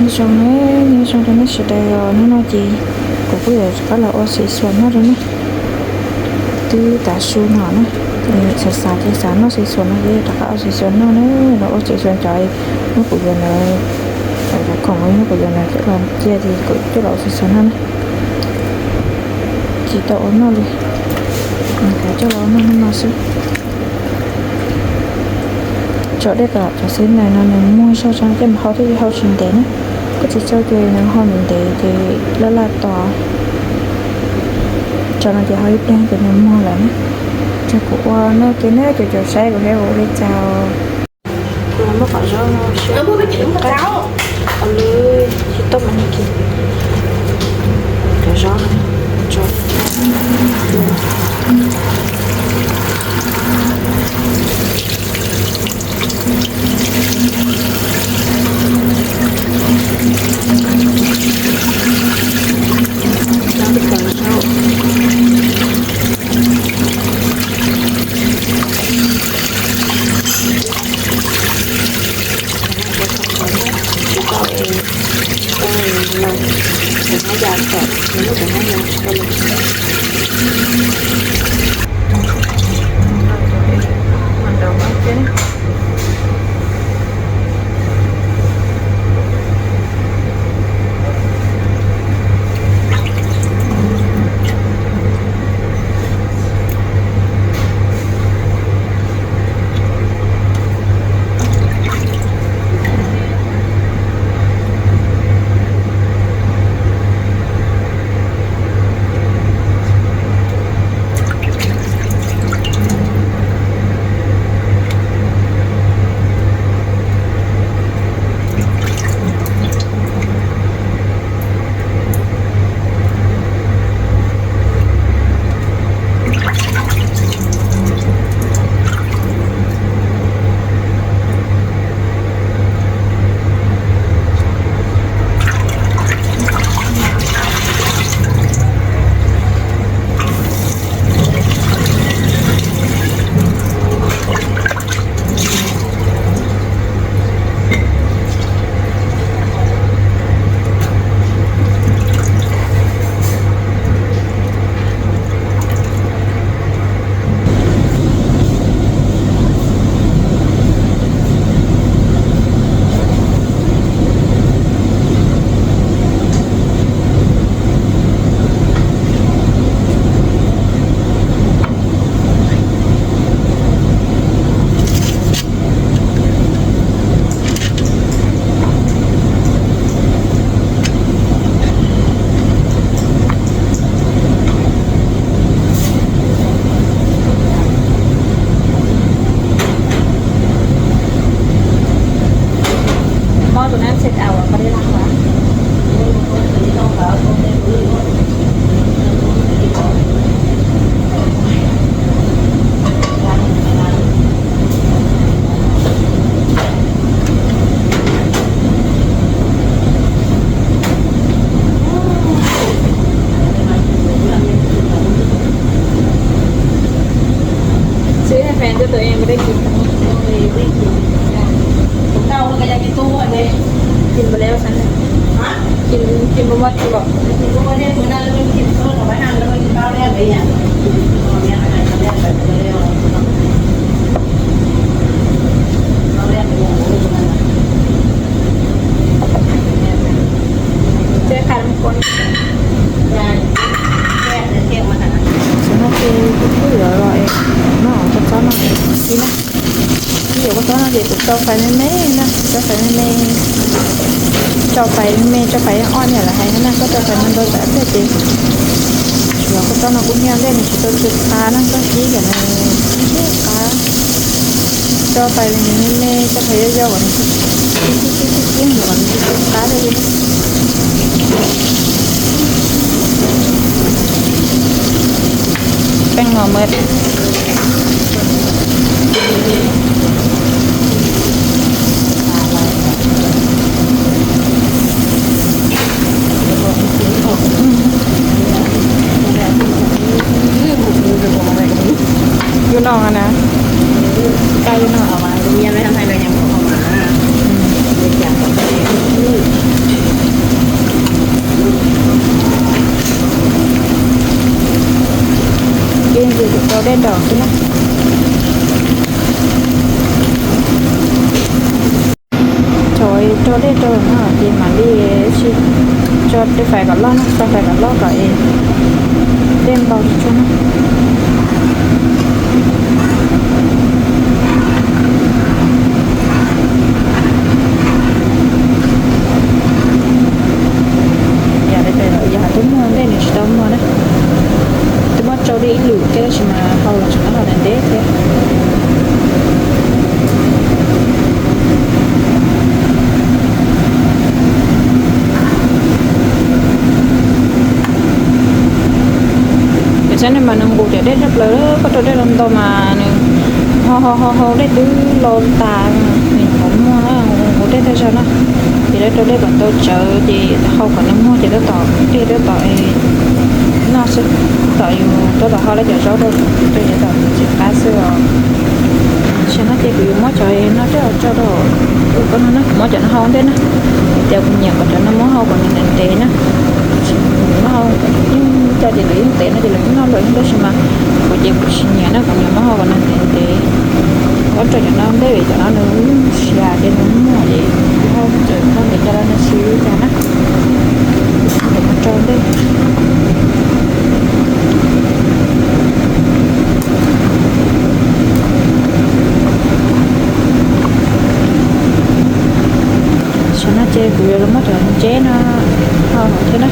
Nyob zoo, nyob zoo rau nej sawv daws os, hnub no ces kuv kuj yuav rov qab los ua xim xuas noj rau nej. Twb tav su no na, xav xav ces xav noj xim xuas no ces rov qab ua xim xuas noj na. Los ua xim xuas cov, hnub kuv yuav ntawd, cov khoom hnub kuv yuav ntawd coj los cia ces kuv coj los ua xim xuas noj na. Tsis tau ua noj li, coj los ua noj hnub no xwb. Tso dej kom cov xeb nais no nws muag zog tso coj mus hau thiaj li hau tsis ntev na. Koj tsis tsau ces nws hau ntev ntev ces laj laj tos. Tso no ces hau ib pliag ces nws muag lawm na. Ces kuv ua noj ke na, cov caum saib kuv thiab kuv ua li cas. Kuv muab qhov zaub no qab, qab lwb tsis tau mas nws kis. Cov zaub no tso. Xwb fans cho tụi em có đi kịp không? Không đâu, cái này thì tu rồi đấy. Kìm vào leo sẵn này. Hả? Kìm, kìm vào một kìm vào. Kìm vào đây, bữa nay lên kìm số nó bán hàng, lên kìm bao đen đấy nhỉ? Bao đen này, bao đen này, bao đen. Bao đen này, bao đen này. Ces qab mus ko. Ces no ces kuv kuj yuav los es noj kua txob no ib na. Kuv yuav kua txob no ces kuv tso fais me me na, tso fais me me, tso fais me me, tso fais ob niam lawv hais na, koj tso fais ntau ntau tsam ib pliag ces tsuav kua txob no kuj hnia nplej nws tsis tau tsw qab na, koj kib kom nws sib qab. Tso fais me me, tso fais yau yau kom nws kib kib kib kib kom nws tsw qab thiaj li. Peej no mas yus no na, caj yus no. Dej nraum xwb na. Thaum rau dej rau no ces mam li sim tso fais kom loj na, tso fais kom loj kom dej npau tsuag na. Yog twb muaj ntej nws tsis tau muag na, twb muab tsau dej ib lwm thiab tab sis mas hau los tseem hau ntev ntev thiab. Tam sim no mas nws nqus cov dej tshaj plaws, koj rau dej los ntau mas nws hau hau hau hau dej twb lo tas, nws nyuam qhuav muag na, nqus dej tag zog na. Ces lawv rau dej kom tau tsawv ces hau kom nws muag ces tab tom dej tab tom noj xwb, tab tom yus tab tom hau lawv cov zaub rau, rau ces tab tom tsis qab xwb os. Tam sim no ces kuv yuav muab cov no coj tso rau, kuv koj no na, muab cov no hau ntej na. Tias kuv nyiam kom cov no muab hau kom nws ntev ntev na. Muab hau, yeej coj ces lawv yeej ntev no ces lawv yeej noj luag tab sis mas kuv ces kuv tsis nyiam na, kuv nyiam muab hau kom nws ntev ntev. Muab rau cov no ntej vim cov no nws siav ces nws muag ces hau txawm hau ntev cas los nws siav li cas na. Ces muab rau ntej. Tam sim no ces kuv yuav los muab cov ntses no hau thiab na.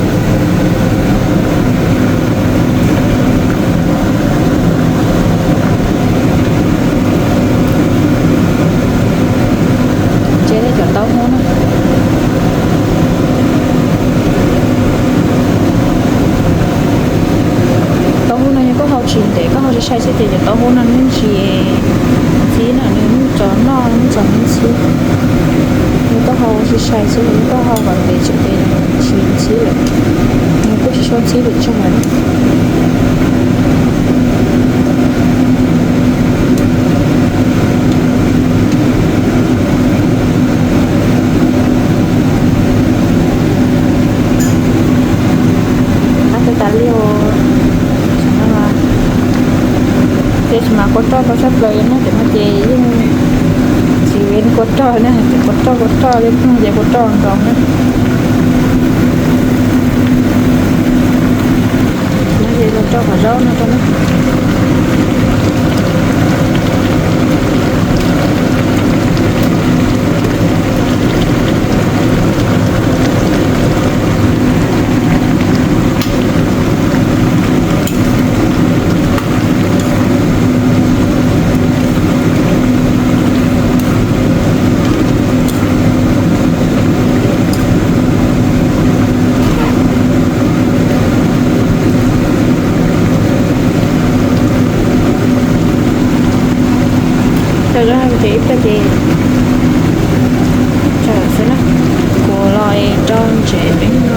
Ntses thiab cov taub hau na. Taub hau no yog koj hau tsis ntev, koj hau sai sai xwb ces cov taub hau no nws tsis ntxhib na, nws tso noj nws tso ntxhib. Yog koj hau sai sai xwb, yog koj hau kom ntev tsis ntev tsis ntxhib lawm, nws kuj tsis tshua ntxhib lawm tso mas. Qab tas tas li os. Tiam sis mas kua roj tau tshaj plaws no, cov no ces yeej tsis ven kua roj na, ces kua roj kua roj li no ces kua roj nroo na. No ces los rau qhov zaub no rau na. Rau zaub ces ib pliag ces tsawm xwb na. Kuv los rau ntsev peb no,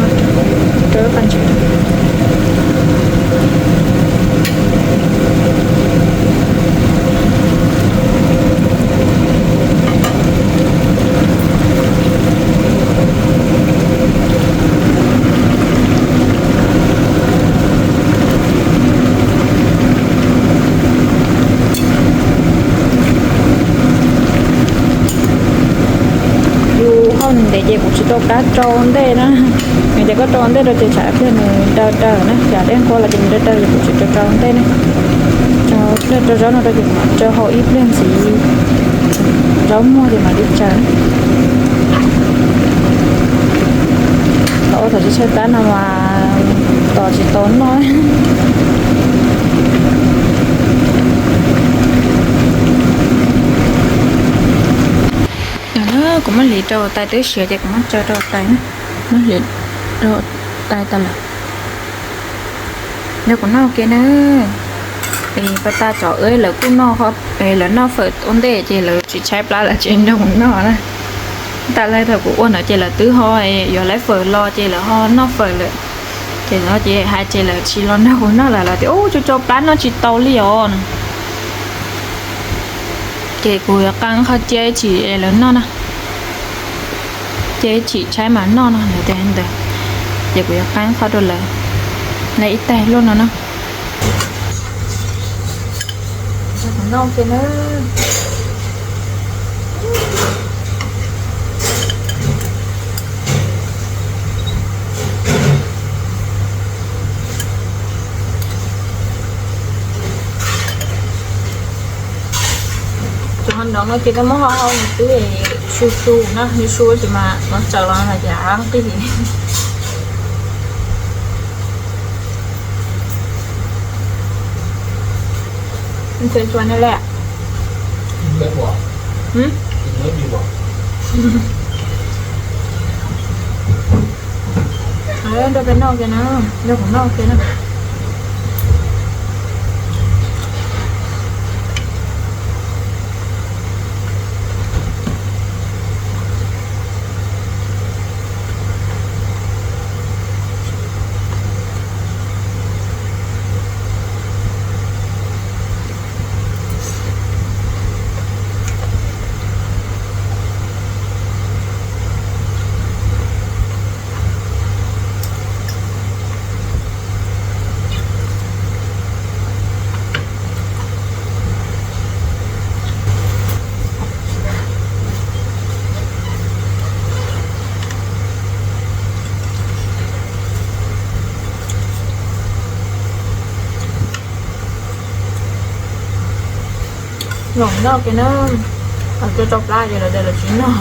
rau lub qab ntsev. Yus hau ntev ces kuv tsis tau qab rau ntej na. Nws tias koj rau ntej rau ces tsam ib pliag nws daw daw na, tsam dej nqua los ces nws daw daw ces kuv tsis tau rau ntej na. Rau ib pliag rau zaub no rau ces kuv mam rau hau ib pliag ntxiv, zaub muag ces mam li tsaws. Los ua thaum tsis tshaib plab no mas tos tsis tau noj. Kuv muab hliv rau tais twb siav ces kuv muab tso rau tais na. Muab hliv rau tais tas lawm. Nrog kuv noj ua ke na. Es pas tas cov lawv kuj noj, lawv noj fawm ua ntej ces lawv tsis tshaib plab lawm ces nrog kuv noj na. Tas li thaum kuv ua ntawd ces lawv twb ho yuav laib fawm los ces lawv ho noj fawm lawm. Ces no ces hais ces lawv tsis los nrog kuv noj lawm, lawv tias ub, tsau tsau plab noj tsis tau li os. Ces kuv yuav qee qho cia ib chim lawv noj na. Cia ib chim tshaib mas noj no, lawv tias li ntawd. Ces kuv yuav qee qho rau lawv, lawv ib taig luaj no na. Noj kiag na. Cov hov nrov no ces tau muab hau hau nws twb su su na, nws su ces mas no tsaws los no ces qig. Ntshe tsuas no lawm. Nrog peb noj kiag na, nrog kuv noj kiag na. Los noj kiag na, cua tsau plab ces lawv tias lawv tsis noj.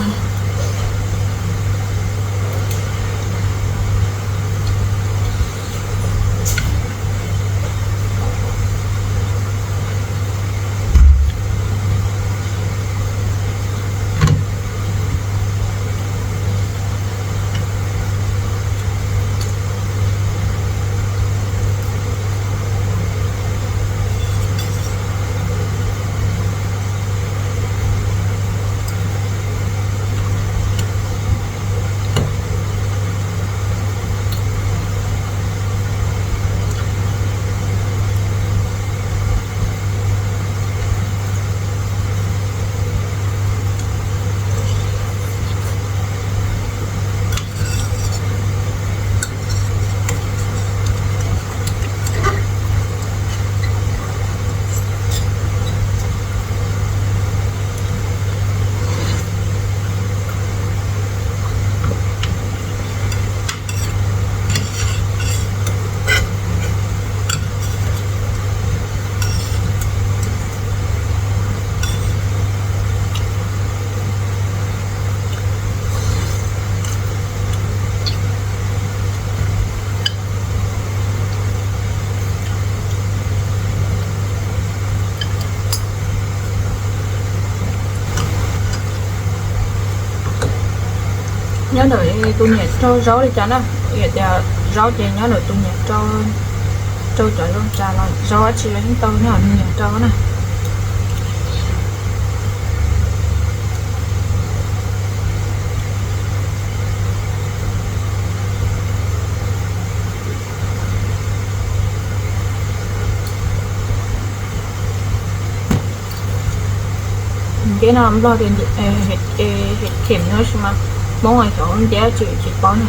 Nyob ntawm tus niam rau zaub li cas na, yam tias zaub ces nyob ntawm tus niam rau, rau cov zoo tsa los zaub dab tsi los yeej tau nyob ntawm niam rau na. Ntiab no Nplog tias hes khem no sis mas Hmoob xyov ntiab tsis tsis paub na.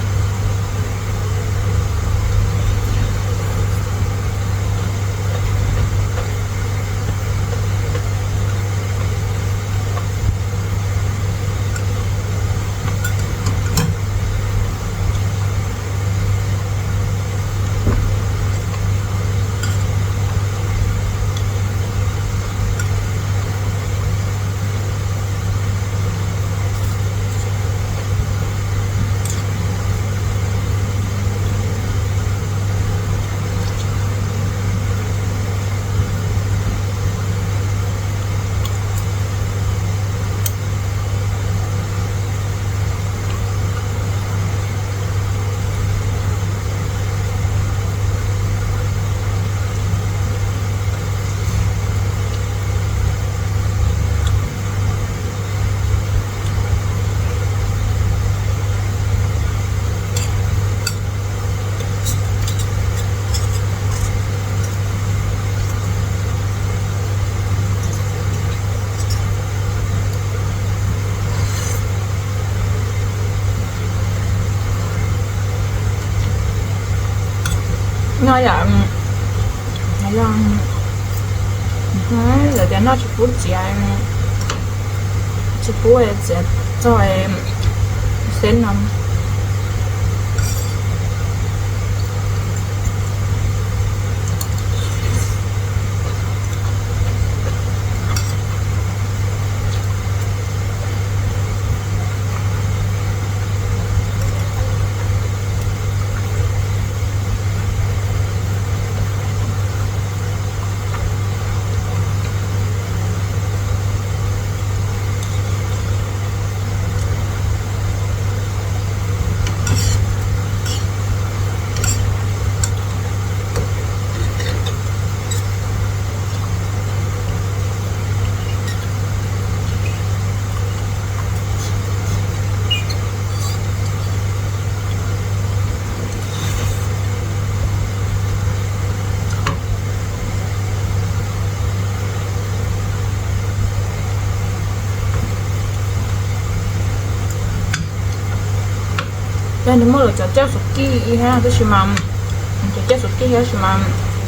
No yom, yog Lawv tias noj tsis pub txiav, tsis pub txiav txog xeb no. Ces nws muaj lawv cov caj xuv kij ib hab tab sis mas, cov caj xuv kij tab sis mas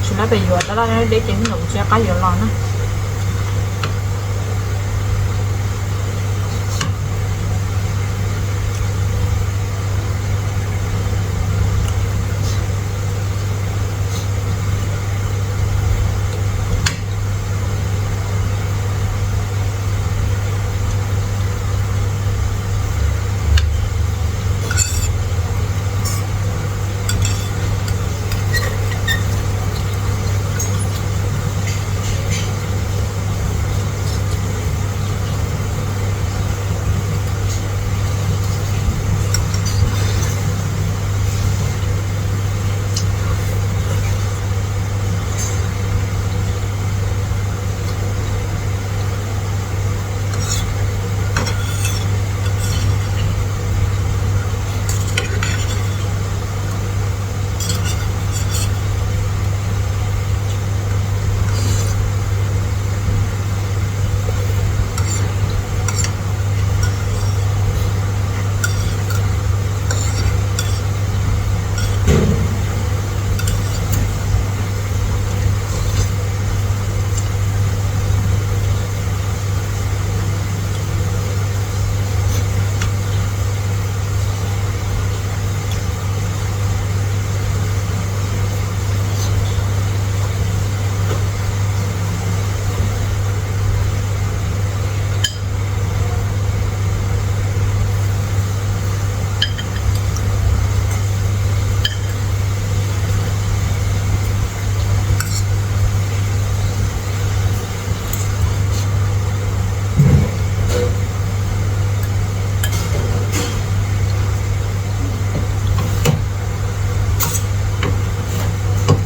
tsis lab pes yuav, tab laj deb ces hnub no kuv tsis nco qab yuav los na.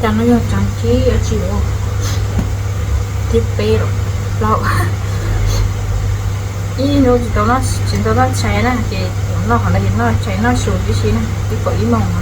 Cas no yog tsam thib dab tsi, thib peb los plaub. Ib hnub tsis tau, tsis tau noj tshais na ces noj qhov no ces noj tshais noj su tib si na, ib puas ib moos no.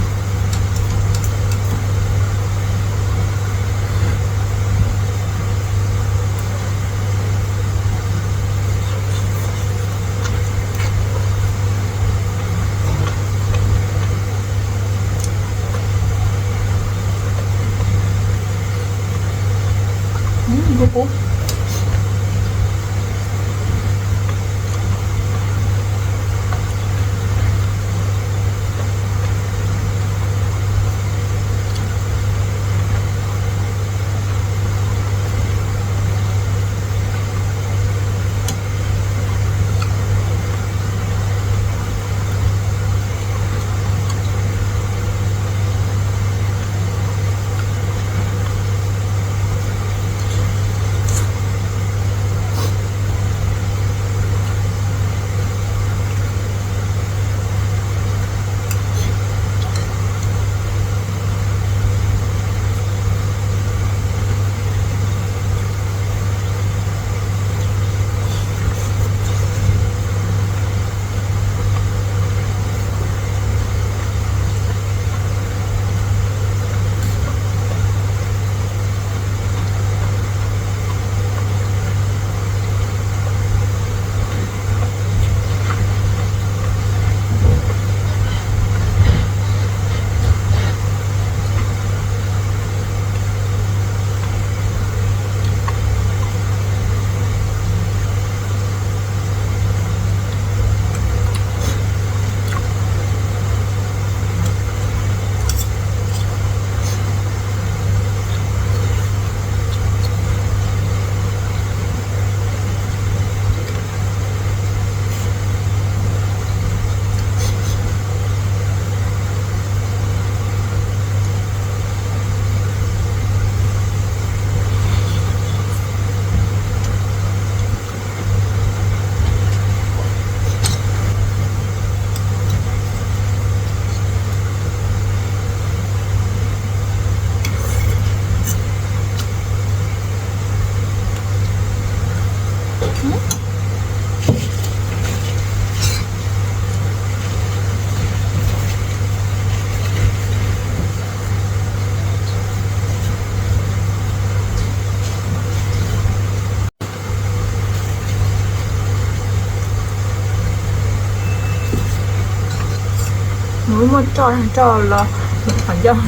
Nws muaj roj, roj los qhov ncauj.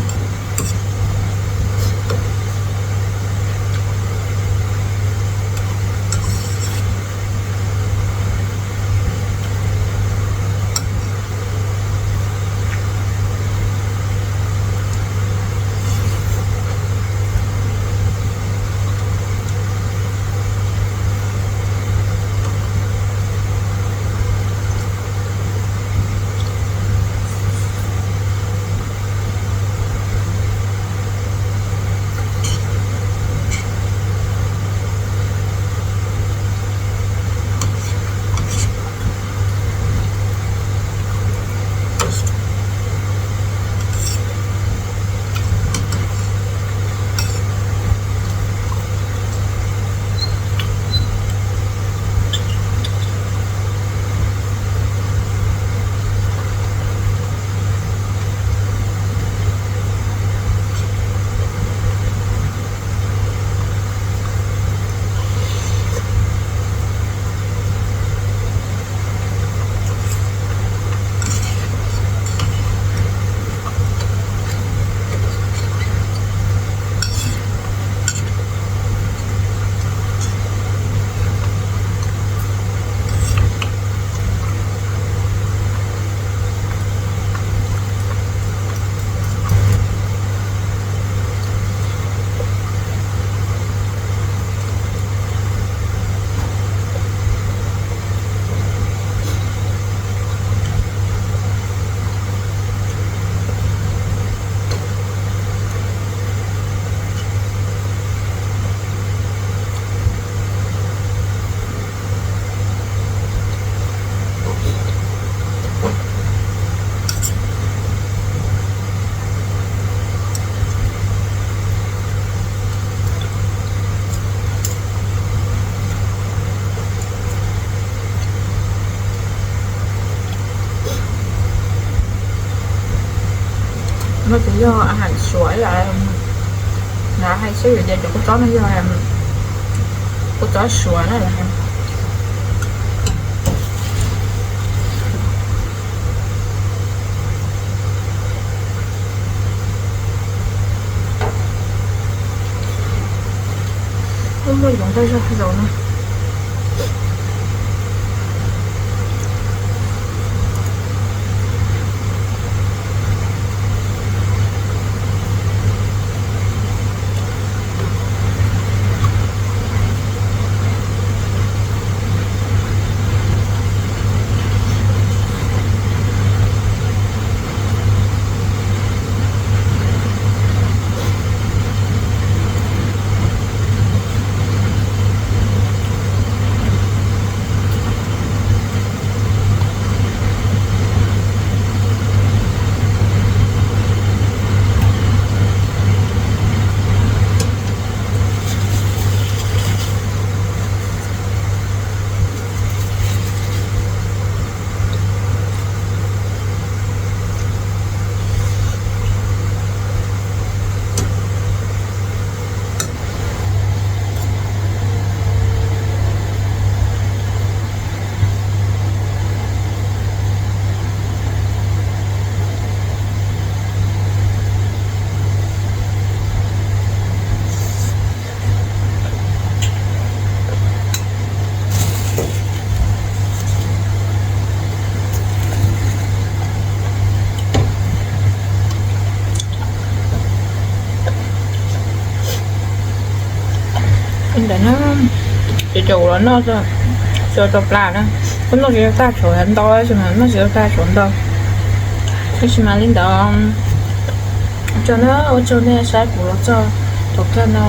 No ces yog a has Suav ib yam, lawv hais xwb, yog tias cov kua txob no yog kua txob Suav na lawv hais. Muaj yoov tag zog zaum no. Ntawm no ces cov kuv los noj, cov rau plas na, kuv noj tsis tau tag tshuav ntau, noj tsis tau tag tshuav ntau. Tab sis mas li ntawd, ua tsaug na, ua tsaug nej saib kuv los txog thaum kawg no.